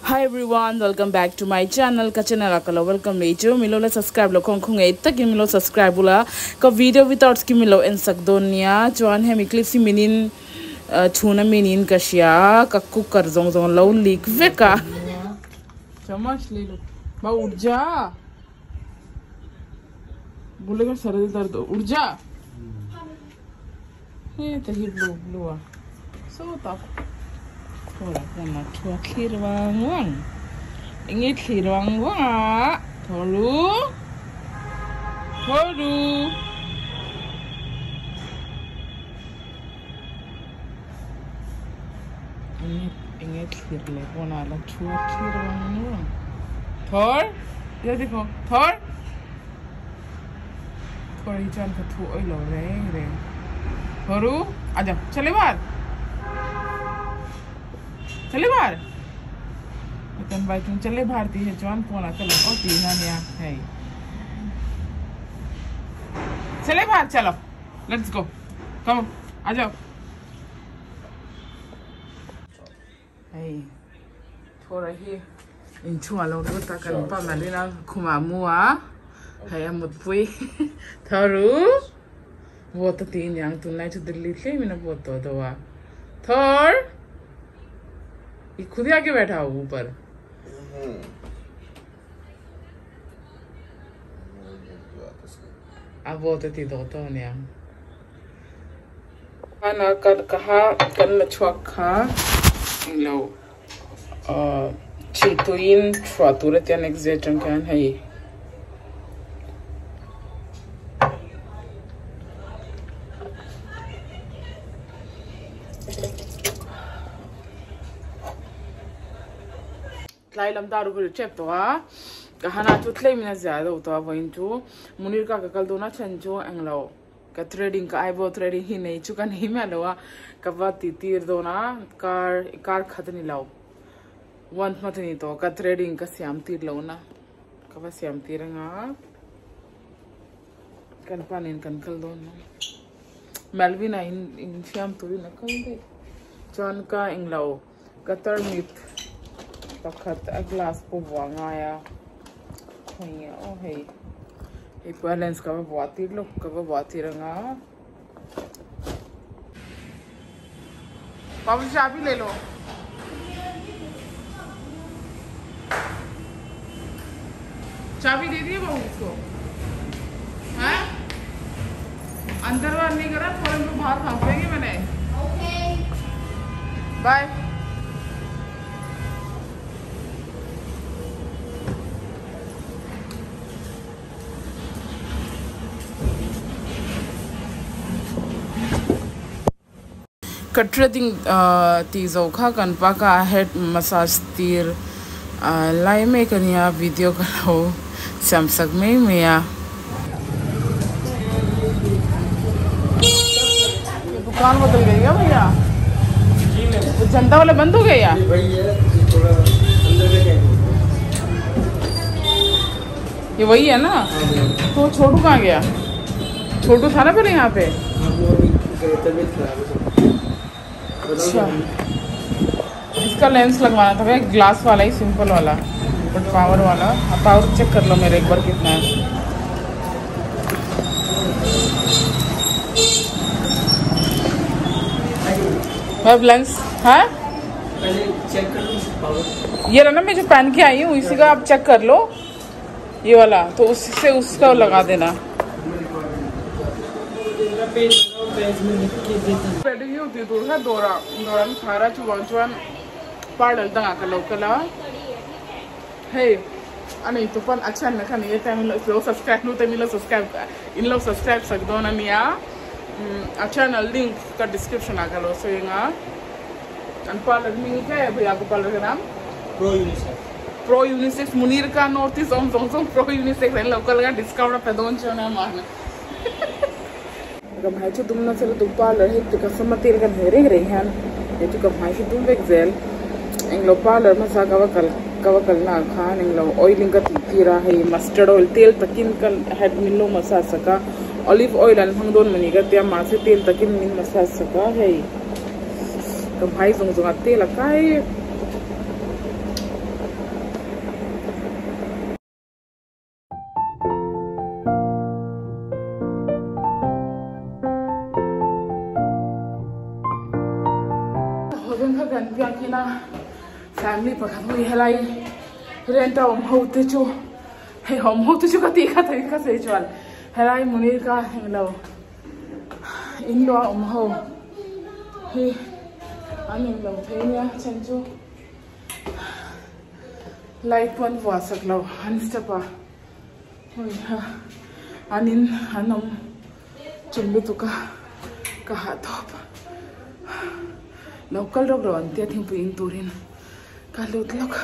Hi everyone, welcome back to my channel. Ka channel a ka lo welcome leh chu milo la subscribe lo khawng khaw ngei takin milo subscribe bula ka video without skin milo en sak dawn nia chuan hemi clips hi minin chhun a minin ka hria ka cooker zawng zawng lo leak vek a. चम्मच ले लो बा उठ जा बोलेगा सर दर्द उठ जा हे तही blue blue uh so ta thora kona thua thlir wang wang enge thlir wang wang a thoru thoru enge thlir le kona la thua thlir wang wang thor ये देखो thor thor hi chuan ka thu oi lo reng reng thoru आजा चले बाहर चले बाहर kan bai chung chale बाहर ti he chuan pona ka lo o ti na nia hei चले बाहर चलो let's go come आ जाओ hei thora hi in chunga lo ru ta kan pa malina khuma mua hei amut pui thoru wo ta ti nyang tun lai chu Delhi tle mina bo to to wa thor ये खुद ही आके बैठा हो ऊपर। अब वो तो थी दो तो ने ना कर कहा कर लछुआ खा लो चीतुइन छुआ तुरंत या नेक्स्ट डे चंकन है tlai lam daru ko chep to a kahana chu tlei mina zia do to voin chu munir ka ka kal do na chen chu englo ka trading ka aibo trading hi nei chu kan hi ma lo a ka wa ti tir do na kar kar khatni lo one matni to ka trading ka siam tir lo na ka wa siam tir nga kan panin kan kal do na Melvin in in siam tu na kal de chuan ka englo ka termit pakhat a glass po buanga ya khoiya oh hey e balance ka ba tir lo ka ba tir nga बाबू चाबी ले लो चाबी दे दी बहू उसको हैं अंदर बाहर नहीं करा फौरन को बाहर भाग देंगे मैंने। Okay bye. Threading ti zo kha kan pa ka head massage tir lai me kania video ka lo samsak me me ya दुकान बदल गई है भैया जी मैम। वो जनता वाला बंद हो गया भैया थोड़ा अंदर का क्या ये वही है ना। तो छोटू कहाँ गया? छोटू था ना पहले यहाँ पे। तबीयत खराब है। अच्छा इसका लेंस लगवाना था भैया, ग्लास वाला ही सिंपल वाला बट पावर वाला। आप पावर चेक कर लो मेरे एक बार कितना है। लेंस है पहले चेक कर लो पावर। ये रहा ना मैं जो पहन के आई हूँ इसी का आप चेक कर लो ये वाला, तो उससे उसका लगा देना। होती दूर दौरा दौरान खारा चुवान चुवान पाडल दंगा का लोकला हे अने तो पन अच्छा न खाने ये time low subscribe नु ते मिलो सब्सक्राइब इन लो सब्सक्राइब सकदो ना निया अच्छा न लिंक का डिस्क्रिप्शन आ गलो सो येगा अन पार्लर में क्या है भैया को पार्लर का नाम pro unisex. Pro unisex Munir का नॉर्थ ईस्ट ओम Jong Jong pro unisex N local का डिस्काउंट पे दोन चना मान कमाई chu dum na sel du parlor he tu customer tir kan here re han ye tu kamai chu dum vek zel englo parlor ma sa ka kal na khan englo oiling ka ti tira he mustard oil tel takin kan head min lo massage saka olive oil an hang don mani ka tia ma se tel takin min massage saka he kamai zong zong a tel akai ila family pakhat ho hi helai rent a awm ho te chu hei awm ho te chu ka tih kha thei ka sawi chuan helai Munirka englo in luah awm ho hi an englo thei nia chhan chu light pawh an vuah sak lo an step a hei ha an in an awm chum lutuk a ka hah tawp lo kal rawk rawh an tia thingpui in turin ka lut lawk.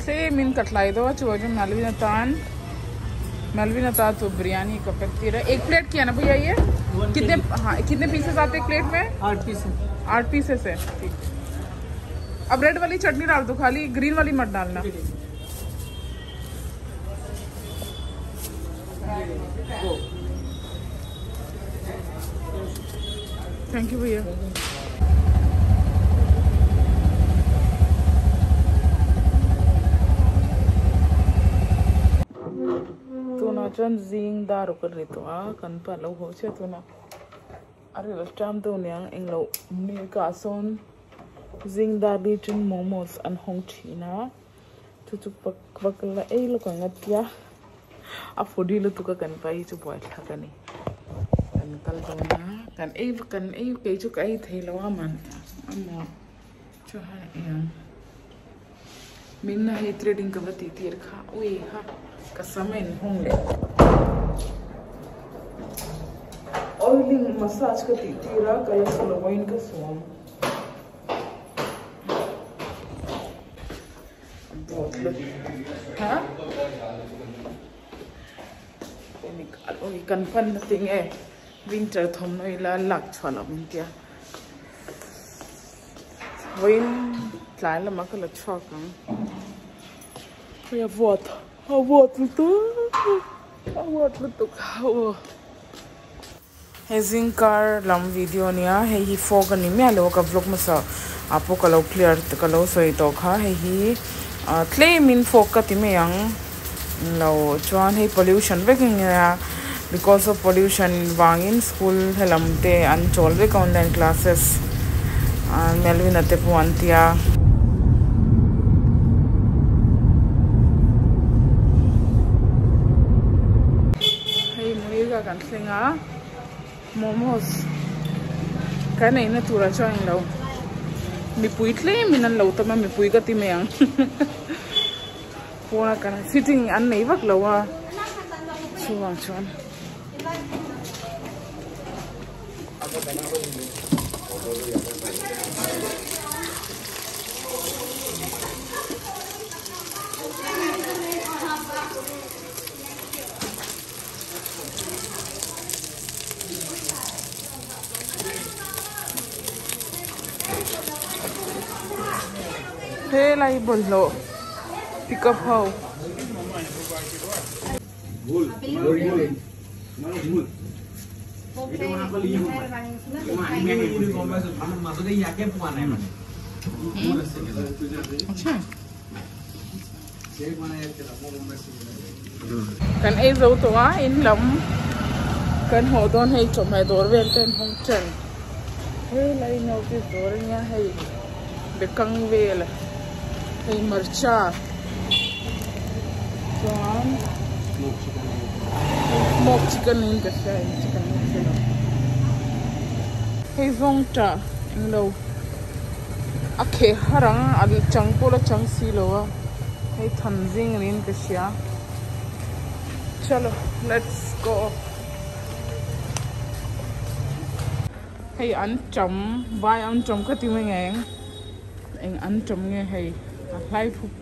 Same in ka thlai daw chu chu Melvin atan Melvin ata chu biryani ka pack tir a ek plate kiya na bhaiya ye kitne हाँ कितने पीसेस आते हैं एक plate में 8 piece 8 pieces है ठीक अब रेड वाली चटनी डाल दो खाली ग्रीन वाली मत डालना thank you भैया tuna chuan zing dar ka ri tawh a kan pa lo haw chiah tuna a ril ṭam deuh niang englo milk ah sawn zing dar li chuan momos an hawng thin a chu chu vak vak la ei lawk ang a tia a foodie lutuk a kan pa hi chu buai thlak a ni kan kal dawn a kan ei kan ei kei chu ka ei thei lo a man amah chu han ei ang. Min na hei threading ka va tih tir kha ui ha ka sam a inhawng leh oiling massage ka tih tir a ka la su lo in ka suam ha ui kan pan na tinge winter thawmhnaw ila lak chhuah loh min tia. Vawiin tlai lamah ka la chhuak ang hei a vawt a vawt lutuk a vawt lutuk aw hei zingkar lam video ania hei hi fog a ni miah lo a ka vlog hmasa ah pawh ka lo clear ka lo sawi tawh kha hei hi tlem in fog ka ti mai ang lo chuan hei pollution vek a nia because of pollution vangin school helam te an chawl vek a online classes Melvin a te pawh an tia. Hei Muiga kan thleng a momos kan eina turah chuan englo mipui tlem in an lo tam a mipui ka ti mai ang. Pawn a kan sitting an nei vak lo a chuvang chuan. Helai bawlhhlawh pickup ho. Kan ei zo tawh a in lam kan haw dawn hei chawhmeh dawr vel te an hawng ṭan helai notice dawr ania hei bekang vel hei hmarcha chuan smoke chicken in ka hria eng chicken nge ka hre lo hei zawng ṭah englo a kheh har ang a chang pawh la chang si lo a hei than zing niin ka hria chalo let's go hei an tam vai an tam ka ti mai nge eng eng an tam nge hei a hlai phup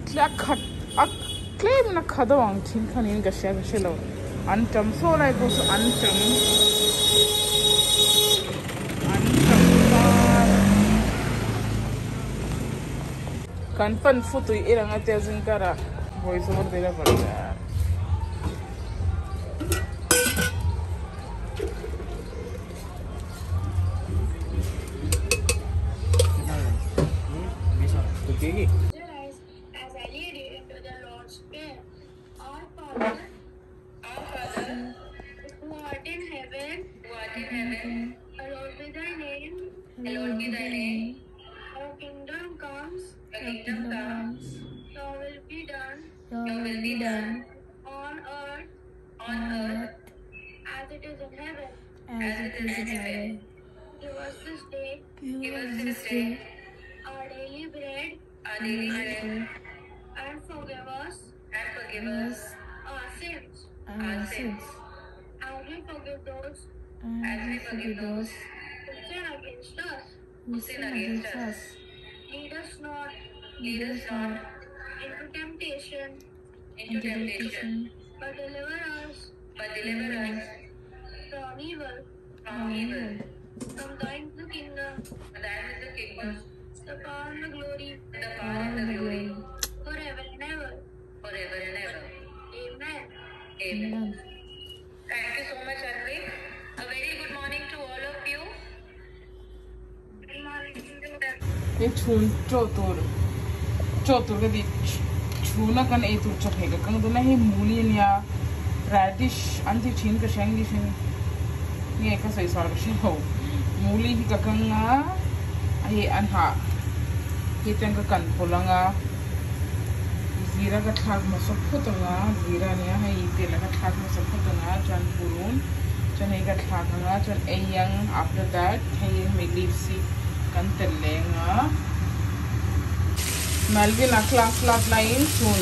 tlak khat a tlem in a khat deuh ang thin kha niin ka hria ka hre lo an tam saw lai pawh saw an tam an tam var kan pan futui i rang a tia zingkarah voice over dela varga. Hallowed be thy name. Hallowed be thy name. Your kingdom comes. Your kingdom comes. Your will be done. Your will be done. On earth. On earth. As it is in heaven. As it is in heaven. Give us this day. Give us this day. Our daily bread. Our daily bread. And forgive us. And forgive us. Our sins. Our sins. As we forgive those. As we forgive those. Who sin against us. Who sin against us. Lead us not. Lead us not. Into temptation. Into temptation. But deliver us. But deliver us. From evil. From evil. From thine is the kingdom. Thine is the kingdom. The power and the glory. The power and the glory. Forever and ever. Forever and ever. Amen. Amen. Thank you so much, Advik. A very good morning to all of you. Good morning. Hei chhun chaw tur chaw tur ka tih chhuna kan ei tur chaw phei ka kang dawn a hei muli ania radish an ti thin ka hria english in nge ka sawi sual ka hre lo muli hi ka kang a hei a hnah hi chuan ka kan pawlh ang a zira ka thlak hmasa phawt ang a zira ania hei tel a ka thlak hmasa phawt ang a chuan purun chuan hei ka thlak ang a chuan ei ang after that hei hemi leaves hi kan telh leh ang a Melvin a class lak laiin chhun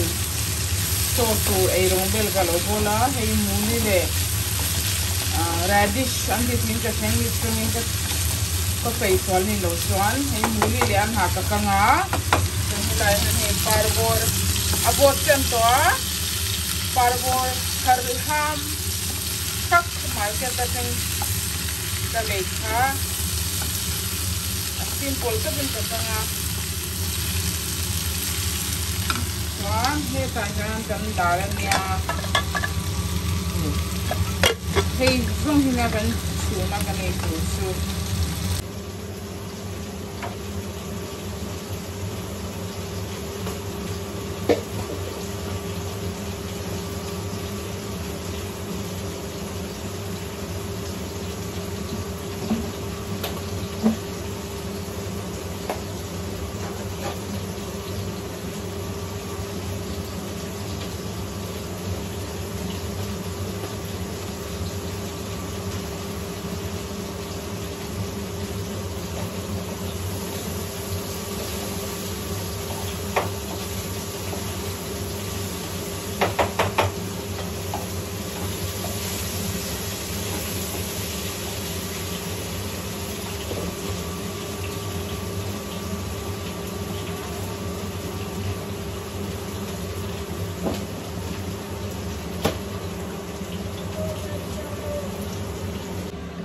chaw tur ei rawng bel ka lo bawl a hei muli leh radish an ti thin ka thleng ni chungin ka ka sawi sual ni lo chuan hei muli leh a hna ka kang a chuan helai hian hei parbawr a bawt chen tawh a parbawr thar ham tak market atang ka lei kha a simple takin ka kang a chuan hetah hian kan dal ania hei zawng hi nia kan chhun a kan ei tur chu.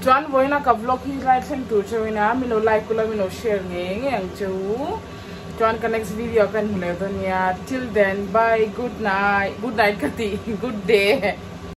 Chuan vawiina ka vlog hi lai thleng tur chauhin a min lo like ula min lo share ngei ngei ang che u chuan ka next video ah ka inhmu leh dawn nia till then bye good night good night ka tih good day.